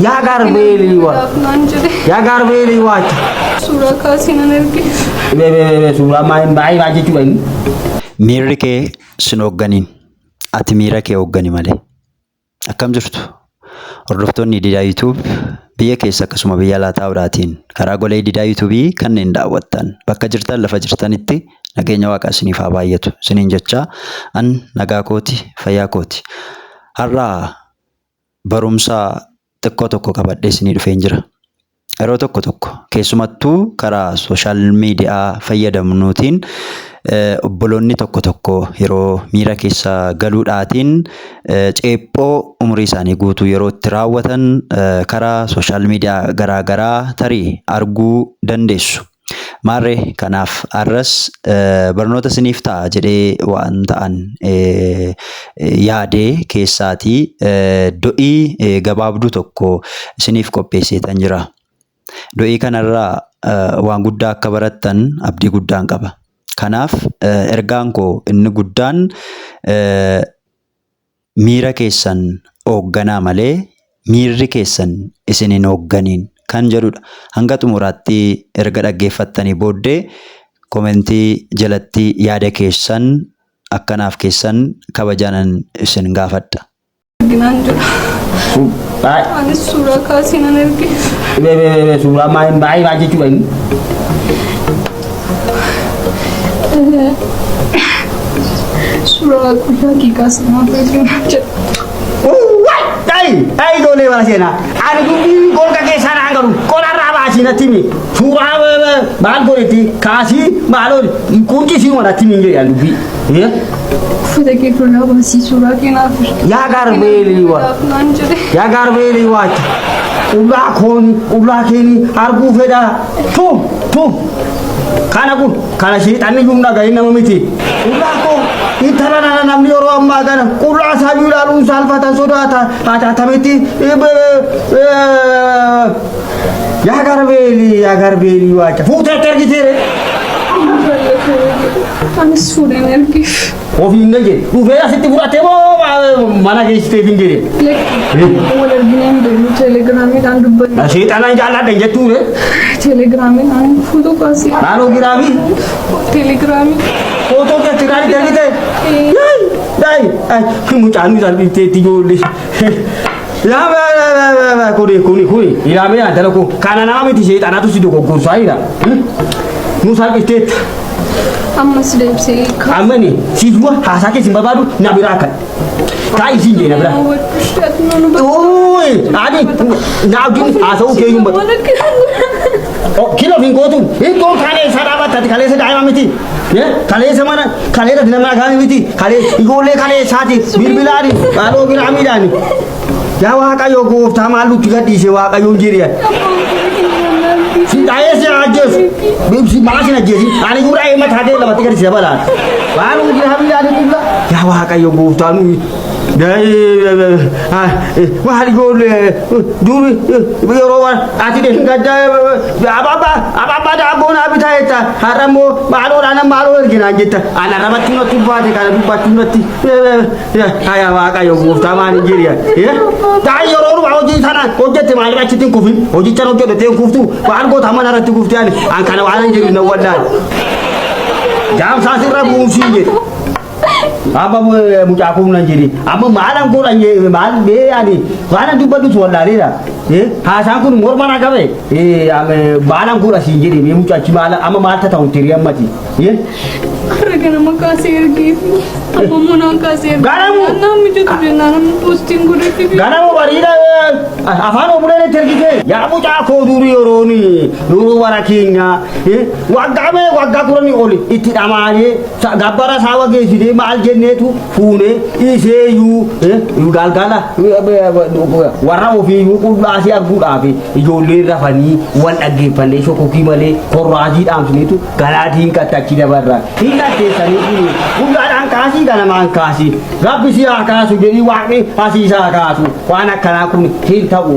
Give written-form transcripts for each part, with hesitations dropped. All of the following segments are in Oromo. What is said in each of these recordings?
Yaa gaarbeelii waa. Naan jedhe. Yaa gaarbeelii waacha. Suuraa kaasii nan ergeef. Suuraa maal maal jechuudha inni? Miirri kee sin hoogganiin. Ati miira kee hooggani malee. Akkam jirtu? Hordoftoonni Didaa YouTube biyya keessa akkasuma biyya alaa taa'uudhaatiin karaa golee Didaa YouTube kanneen daawwattan bakka jirtan lafa jirtanitti nageenya waaqaa isiniif haa baay'atu isiniin jechaa an nagaa kooti fayyaa kooti. Har'a barumsa xiqqoo tokko qabadhee isinii dhufeen jira. Yeroo tokko tokko keessumattuu karaa sooshaal miidiyaa fayyadamnuutiin obboloonni tokko tokko yeroo miira keessa galuudhaatiin ceephoo umurii isaanii guutuu yeroo itti raawwatan karaa sooshaal miidiyaa garaa garaa tarii arguu dandeessu. Maarree kanaaf har'as barnoota isiniif ta'a jedhee waan ta'an yaadee keessaatii do'ii gabaabduu tokko isiniif qopheesseetan jira. Do'ii kanarraa waan guddaa akka barattan abdii guddaan qaba. Kanaaf ergaan koo inni guddaan miira keessan hoogganaa malee miirri keessan isin hin hoogganiin kan jedhudha. Hanga xumuraatti erga dhaggeeffattanii booddee komentii jalatti yaada keessan akkanaaf keessan kabajaanan isin gaafadha. Arginaan jira. Anis suuraa kaasii nan ergeef. Suuraa maal maal jechuudha inni? Suuraa qullaa kee kaasii naaf erginaan jedha. Ay, ay ijoollee bara seenaa. Ani dubbii golga keessaa naan galu qolarraa baasii natti himi. Suuraa maal godhetti kaasii maaloo quncisiin natti himi jedhan dubbii. Uffata kee ofirraa baasii suuraa kee naaf ergi. Yaa gaarbeelii waa. Naan jedhe. Yaa gaarbeelii waacha. Qullaa kooni qullaa keeni arguu fedhaa. Tu tu. Kana kun kana sheexanni iyyuu hin dhagahin nama miti. Qullaa koo intala nana namni yeroo ammaa kana qullaa isaa iyyuu ilaaluun saalfatan sodaata. Hataatamiti yaa garbeelii yaa garbeelii waacha. Fuuteetti ergiteere. Anis fuudheen ergeef. Ofiin nan jedhe. Dhufee asitti fudhatee moo mana geessiteef hin jedhe. Wal arginee hin beeknu teelegiraamiidhaan dubbanne. Sheexanaan jaalladha hin jettuure. Teelegiraamiidhaan footoo kaasee. Naannoo giraamii. Teelegiraamii. Footoo keetti gaarii ergite. Daayi daayi mucaan nu salphifteetti ijoollee. Yaa kuni kuni kuni ilaamee antala kun kana nama miti sheexanatu si dogoggorsaa jira. Nu salphifteetta. Ammas deebisee Ammani si dura haasaa keessa hin barbaadu na biraa kan. Kaa isiin jee na biraa. Uuyi ani na wajjin haasa'uu kee hin batu. Kilo hin gootu. Iddoon kaleessa dhaabattati kaleessa daa'ima miti. Kaleessa mana kaleessa nama gaami miti. Kalee ijoollee kaleessaati bilbilaani maaloo giraamiidhaani. Yaa Waaqayyo gooftaa maal nutti gadhiise Waaqayyoon jedhe. Si dha'ee si ajjeesu. Si maal sin ajjeesi. Ani gurra ee mataa kee lamatti gadi si dabalaan. Waan nuti hamiidhaan hin Yaa Waaqayyo gooftaa nuyi. Maal ijoollee duri yeroo ati gadda abaabaa daabboo naa bitaa jetta har'a immoo maaloodhaan maaloo erginaan jetta ana rabachuu natti ulfaate kana dubbachuu natti Yaa Waaqayyo gooftaa maal hin jiru yaa. Taa yeroo dhumaa hojii sana hojjette maal irra achitti hin kufin hojichaan hojjette hin kuftu waan goota mana irratti kuftee ani an kana waan hin jiru na wallaan. Jaamsaa sirra buusii jedhe. Amma mucaa kun nan jedhi amma maalan godhan maal bee ani waan dubbadhu wallaaleera. Haasaan kun morma na qabe maalan godha siin jedhe mee mucaachi maal amma maal ta'u tirii ammati. Har'a ganama kaasee ergeefi amma immoo naan kaasee ergee. Ganamu! Naan mijatu jennaan amma poostiin godhetti. Ganama bariidha afaan obuleen itti ergite yaa mucaa koo durii yeroon yeroo wara keenya waggaa mee waggaa kudhanii oli itti dhamaanee gabbara saawa geessitee maal jenneetu fuunee iseeyyuu galgala warra ofiiyyuu qullaasii arguudhaaf ijoolleen rafanii wal dhaggeeffannee shokokii malee korraasii dhaamsineetu Galaatiin qaxxachi dabarra. Hin qatteessanii kuni guyyaadhaan kaasii ganamaan kaasii. Rabbi si haa kaasu jedhii waaqni asii isaa haa kaasu. Waan akkanaa kun hin ta'u.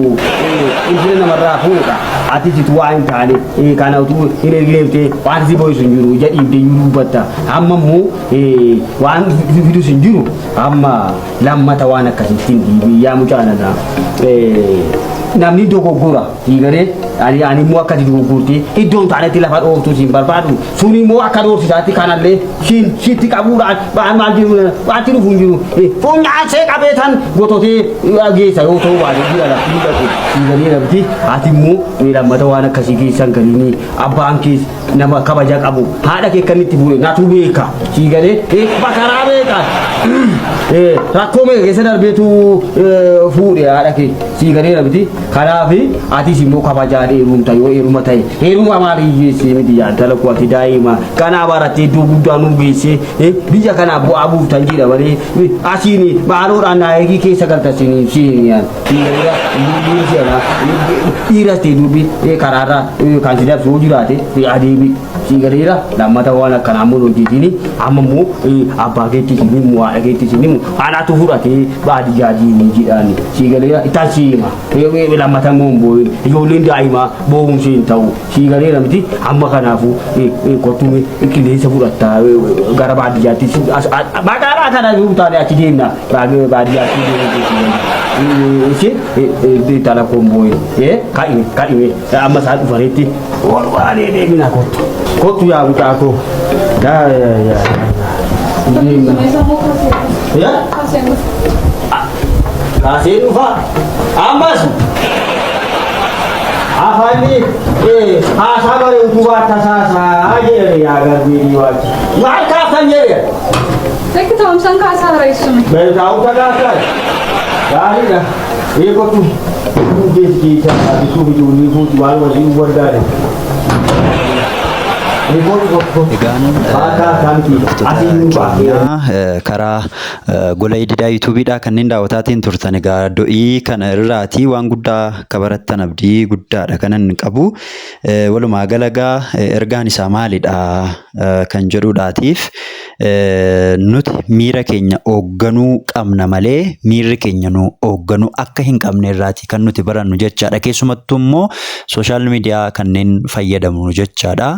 Ulfina namarraa fuudha. Atis utuu waa hin taane kana utuu hin ergineeftee waan si boo'isu hin jiru. Ija dhiibdee iyyuu dubbatta. Amma immoo waan fidus hin jiru. Amma lammata waan akkasitti hin dhiibii yaa mucaa nana. Namni dogoggora diigaree ani ani immoo akka dogoggortee iddoon taanetti lafa dhooftu siin barbaadu sun immoo akka dhoorsisaatti kanallee siin sitti qabuudhaan waan maal jiru waanti dhufu hin jiru funyaan see qabee tan gototee geessa yoo ta'u waan jira lafti dhaqu diigaree lafti ati immoo lammata waan akkasii keessan galiinii abbaan kees nama kabaja qabu haadha kee kan itti fuudhe natu beeka siigalee bakaraa beeka rakkoo meeqa keessa darbeetu fuudhe haadha kee siigalee miti kanaaf atis immoo kabajaan heerumta yoo heeruma ta'e heeruma maalii geessee miti yaantala koo ati daa'ima kanaa barattee iddoo guddaa nu geessee biyya kanaa bu'aa buuftan jedha malee asiin maaloodhaan naa eegii keessa galta siin siin yaan siigalee dhiiras ta'e durbi karaarraa kan si dabsu yoo jiraate adeemi sii galeera lammata waan akkanaa immoo hojjetini amma immoo abbaa keetti siin himu haadha keetti siin himu haadhaatu fudhatee baadiyyaa deemee jedhaani sii galeera ittaan sii hima lammata immoo hin boo'in ijoolleen daa'imaa boo'umsi hin ta'u sii galeera miti amma kanaafuu kottume qilleensa fudhatta gara baadiyyaatti maqaadhaa kana yoo taane achi deemna baadiyyaatti deemna ishee intala koon boo'e kadhime kadhime amma isaan dhufanitti ol baanee deemina kottu kottu yaa mucaa koo yaa yaa yaa deemna yaa kaasee dhufa ammas afaanni haasaa bare utubaa tasaasaa jedhani yaa garbii waati maal kaaftan jedhe Lakki taa'umsaan kaasaa hareessume. Taa'umsa kaasaa gaariidha ee kottu geessi keessaa bituuf ijoollee fuuti waan waliin barbaade. Egaan hordoftoota keenya karaa gola Ididaa yuutuubiidhaa kanneen daawwataatiin turtan egaa do'ii kana irraatii waan guddaa akka barattan abdii guddaadha kanan qabu. Walumaa gala egaa ergaan isaa maalidha kan jedhudhaatiif nuti miira keenya hoogganuu qabna malee miirri keenya nu hoogganuu akka hin qabne irraatii kan nuti barannu jechaadha. Keessumattuu immoo sooshaal miidiyaa kanneen fayyadamnu jechaadha.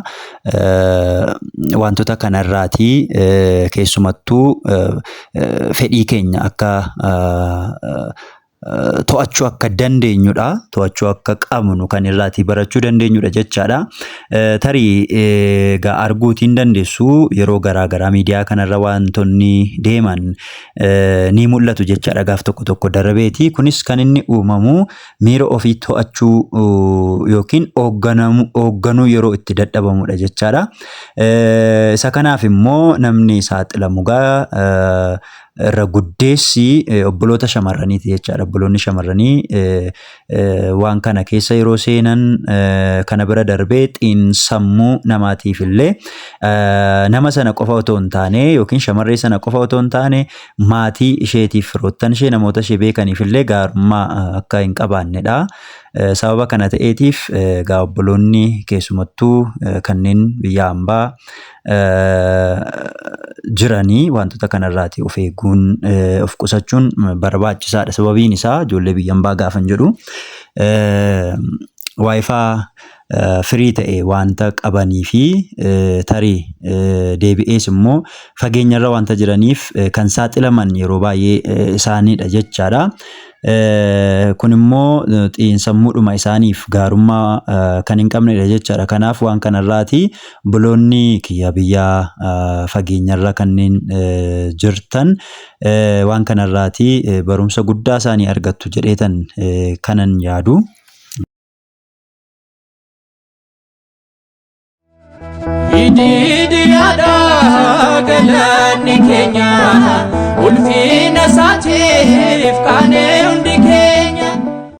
Wantoota kanarraatii keessumattuu fedhii keenya akka to'achuu akka dandeenyudha. To'achuu akka qabnu kan irraatii barachuu dandeenyudha jechaadha. Tarii egaa arguutiin dandeessu yeroo garaa garaa miidiyaa kanarra wantoonni deeman ni mul'atu jechaadha gaaf tokko tokko darbeeti. Kunis kan inni uumamu miira ofii to'achuu yookiin hoogganuu yeroo itti dadhabamudha jechaadha. Isa kanaaf immoo namni saaxilamu gaa irra guddeessi obboloota shamarraniiti jechaadha. Obboloonni shamarranii waan kana keessa yeroo seenan kana bira darbee xiinsammuu namaatiif illee nama sana qofa otoo hin taane yookiin shamarree sana qofa otoo hin taane maatii isheetiif firoottan ishee namoota ishee beekaniif illee gaarummaa akka hin qabaannedha. Sababa kana ta'eetiif egaa obboloonni keessumattuu kanneen biyya hambaa jiranii wantoota kanarraati of eeguun of qusachuun barbaachisaadha. Sababiin isaa ijoollee biyya hambaa gaafan jedhu waayifaa firii ta'e wanta qabanii fi tarii deebi'ees immoo fageenyarra wanta jiraniif kan saaxilaman yeroo baay'ee isaaniidha jechaadha. Kun immoo xiinsammuudhuma isaaniif gaarummaa kan hin qabnedha jechaadha. Kanaaf waan kanarraati obboloonni kiyya biyya fageenyarra kanneen jirtan waan kanarraati barumsa guddaa isaanii argattu jedheetan kanan yaadu. Ididiyaadha galanni keenya ulfina isaatiif qaanee.